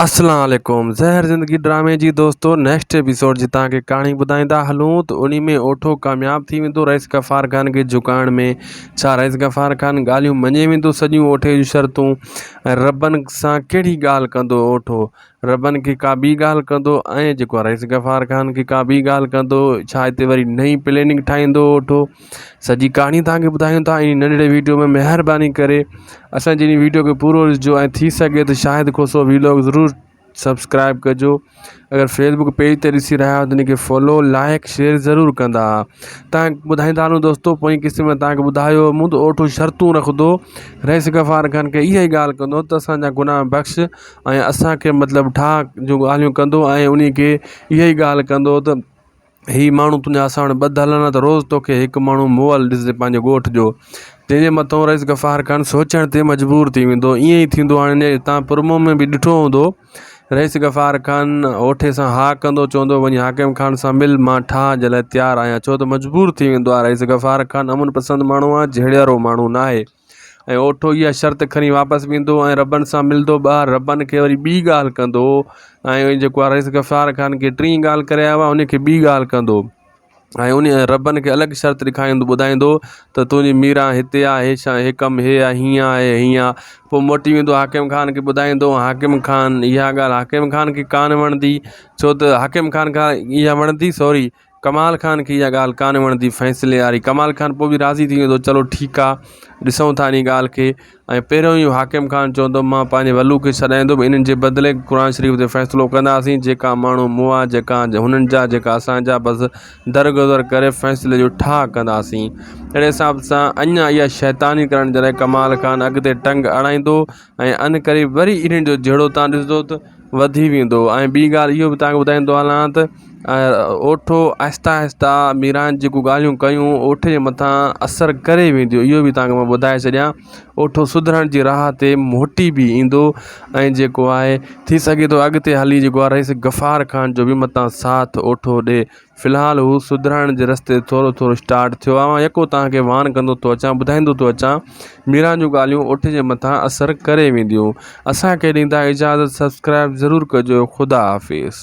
اسلام عليڪم زهر زندگي ڊرامي جي دوستو نيڪسٽ ايپيسوڊ جي توهان کي ڪهاڻي ٻڌائيندا هلون ته انهي ۾ اوٺو ڪامياب ٿي ويندو رئيس غفار خان کي جهڪائڻ ۾ ڇا رئيس غفار خان ڳالهيون مڃي ويندو سڄيون اوٺي جون شرطون ۽ ربن سان ڪهڙي ڳالهه ڪندو اوٺو ربن کي ڪا ٻي ڳالهه ڪندو ۽ جيڪو رئيس غفار خان کي ڪا ٻي ڳالهه ڪندو ڇا هتي وري نئين پليننگ ٺاهيندو اوٺو سڄي ڪهاڻي توهان کي ٻڌايون ٿا ان ننڍڙي ويڊيو ۾ مهرباني ڪري اسان جي ان ويڊيو کي پورو ڏسجو ۽ ٿي سگهي ته شاهد کوسو ويلاگ ضرور سبسڪرائب ڪجو اگر فيسبڪ پيج تي ڏسي رهيا آهيو ته ان کي فالو لائڪ شيئر ضرور ڪندا تان ٻڌائيندا هلون دوستو پوئين قسط ۾ تان کي ٻڌايو مون ته اوٺو شرطون رکندو رئيس غفار خان کي اها ئي ڳالهه ڪندو ته اسان جا گناهه بخش ۽ اسان کي مطلب ٺاهه جون ڳالهيون ڪندو ۽ ان کي اها ئي ڳالهه ڪندو ته هي ماڻهو تنهنجا اسان وٽ ٻڌل نه ته روز توکي هڪ ماڻهو مئل ڏسجي پنهنجي ڳوٺ جو تنهنجي مٿو رئيس غفار خان سوچڻ تي مجبور ٿي ويندو ائين ئي ٿيندو هاڻي تان پرمو ۾ به ڏٺو هوندو رئيس غفار خان اوٺي سان ها ڪندو چوندو وڃي حاڪم خان سان مل مان ٺاهه جي لاء تيار آهيان ڇو ته مجبور ٿي ويندو آهي رئيس غفار خان امن پسند ماڻهو آهي جهيڙيارو ماڻهو ناهي ۽ اوٺو اها شرط کڻي واپس ويندو ۽ ربن سان ملندو ٻاهر ربن کي وري ٻي ڳالهه ڪندو ۽ جيڪو آهي رئيس غفار خان کي ٽين ڳالهه ڪري آيو آهي ان کي ٻي ڳالهه ڪندو ۽ ان ربن کي الڳ شرط ڏيکاريندو ٻڌائيندو ته تنهنجي ميران هتي آهي ڇا هي ڪم هي آهي هيئن آهي هيئن آهي پوء موٽي ويندو حاڪم خان کي ٻڌائيندو حاڪم خان اها ڳالهه حاڪم خان کي ڪانه وڻندي ڇو ته حاڪم خان کان اها وڻندي سوري ڪمال خان کي اها ڳالهه ڪانه وڻندي فيصلي واري ڪمال خان پوء به راضي ٿي ويندو چلو ٺيڪ آ ڏسون ٿا انهي ڳالهه کي ۽ پهريون ئي حاڪم خان چوندو مان پنهنجي ولو کي سڏائيندم انهن جي بدلي قرآن شريف تي فيصلو ڪنداسين جيڪا ماڻهو مئا جيڪا هنن جا جيڪا اسان جا بس درگذر ڪري فيصلي جو ٺاهه ڪنداسين اهڙي حساب سان اڃا اها شيطاني ڪرڻ جي لاء ڪمال خان اڳتي ٽنگ اڙائيندو ۽ ان ڪري وري انهن جو جهيڙو تان ڏسندو ته وڌي ويندو ۽ ٻي ڳالهه اهو به توهان کي ٻڌائيندو هلان ته اوٺو آهستي آهستي ميران جيڪو ڳالهيون ڪيون اوٺي جي مٿان اثر ڪري وينديون اهو به توهان کي مان ٻڌائي ڇڏيان اوٺو سڌرڻ جي راهه تي موٽي به ايندو ۽ جيڪو آهي ٿي سگهي ٿو اڳتي هلي جيڪو آهي رئيس غفار خان جو به متان ساٿ اوٺو ڏي في الحال هو سڌرائڻ جي رستي تي ٿورو ٿورو اسٽارٽ ٿيو آهي مان يڪو توهان کي وارن ڪندو ٿو اچان ٻڌائيندو ٿو اچان ميران جون ڳالهيون اٺ جي مٿان اثر ڪري وينديون اسان کي ڏيندا اجازت سبسڪرائب ضرور ڪجو خدا حافظ.